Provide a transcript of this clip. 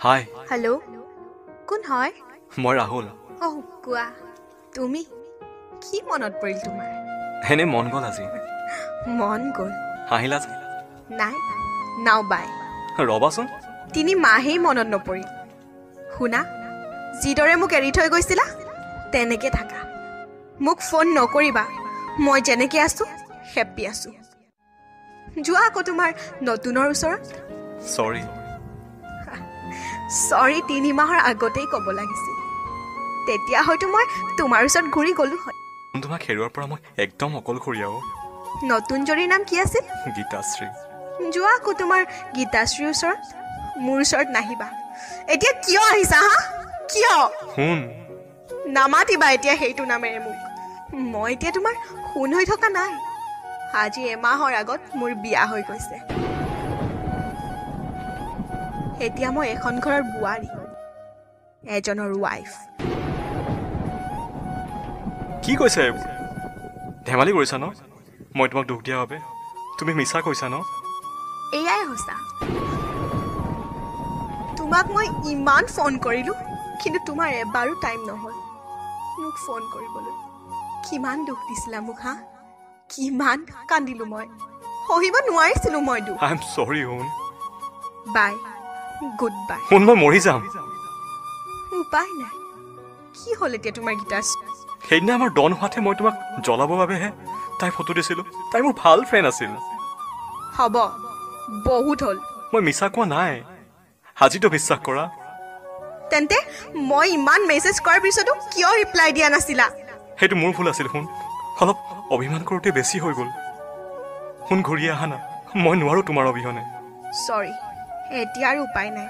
হাই। Hello', কোন হয়? মই ৰাহুল। অহ কোৱা, তুমি কি মনত পৰিল তোমাৰ? এনে মন গ'ল আজি। মন গ'ল? হাঁহিলা যে? নাই, নাও বাই। ৰ'বাচোন। 3 মাহেই মনত নপৰিল। শুনা, যিদৰে মোক এৰি থৈ গৈছিলা তেনেকে থাকা, মোক ফোন নকৰিবা। মই যেনেকে আছো হেপ্পী আছো। যোৱা আকৌ তোমাৰ নতুনৰ ওচৰত। চৰি। চৰি 3 মাহৰ আগতেই ক'ব লাগিছিল, তেতিয়া হয়তো মই তোমাৰ ওচৰত ঘূৰি গ'লো হয়। তোমাক হেৰুৱাৰ পৰা মই একদম অকলশৰীয়া। নতুন জনীৰ নাম কি আছিল? গীতাশ্ৰী। যোৱা আকৌ তোমাৰ গীতাশ্ৰীৰ ওচৰত, মোৰ ওচৰত নাহিবা। এতিয়া কিয় আহিছা হা? কিয়? শুন। নামাতিবা এতিয়া সেইটো নামেৰে মোক। মই এতিয়া তোমাৰ সোণ হৈ থকা নাই। আজি এমাহৰ আগত মোৰ বিয়া হৈ গৈছে। এতিয়া মই এখন ঘৰৰ বোৱাৰী, এজনৰ ৱাইফ। কি কৈছা এইবোৰ? ধেমালি কৰিছা ন? মই তোমাক দুখ দিয়া বাবে তুমি মিছা কৈছা ন? এয়াই সঁচা। তোমাক মই ইমান ফোন কৰিলোঁ, কিন্তু তোমাৰ এবাৰো টাইম নহ'ল মোক ফোন কৰিবলৈ। কিমান দুখ দিছিলা মোক হা? কিমান কান্দিলোঁ মই, সহিব নোৱাৰিছিলোঁ মই দুখ। I am চৰি সোণ। বাই, গুড বাই। সোণ, মই মৰি যাম। উপায় নাই। কি হ'ল এতিয়া তোমাৰ গীতাশ্ৰী? সেইদিনা আমাৰ ডন হোৱাতে মই তোমাক জ্বলাবৰ বাবেহে তাই ফটো দিছিলোঁ। তাই মোৰ ভাল ফ্ৰেণ্ড আছিল। হ'ব, বহুত হ'ল। মই মিছা কোৱা নাই, আজিতো বিশ্বাস কৰা। তেন্তে মই ইমান মেছেজ কৰাৰ পিছতো কিয় ৰিপ্লাই দিয়া নাছিলা? সেইটো মোৰ ভুল আছিল সোণ, অলপ অভিমান কৰোঁতে বেছি হৈ গ'ল। সোণ, ঘূৰি আহা না, মই নোৱাৰোঁ তোমাৰ অবিহনে। চৰি, এতিয়া আৰু উপায় নাই।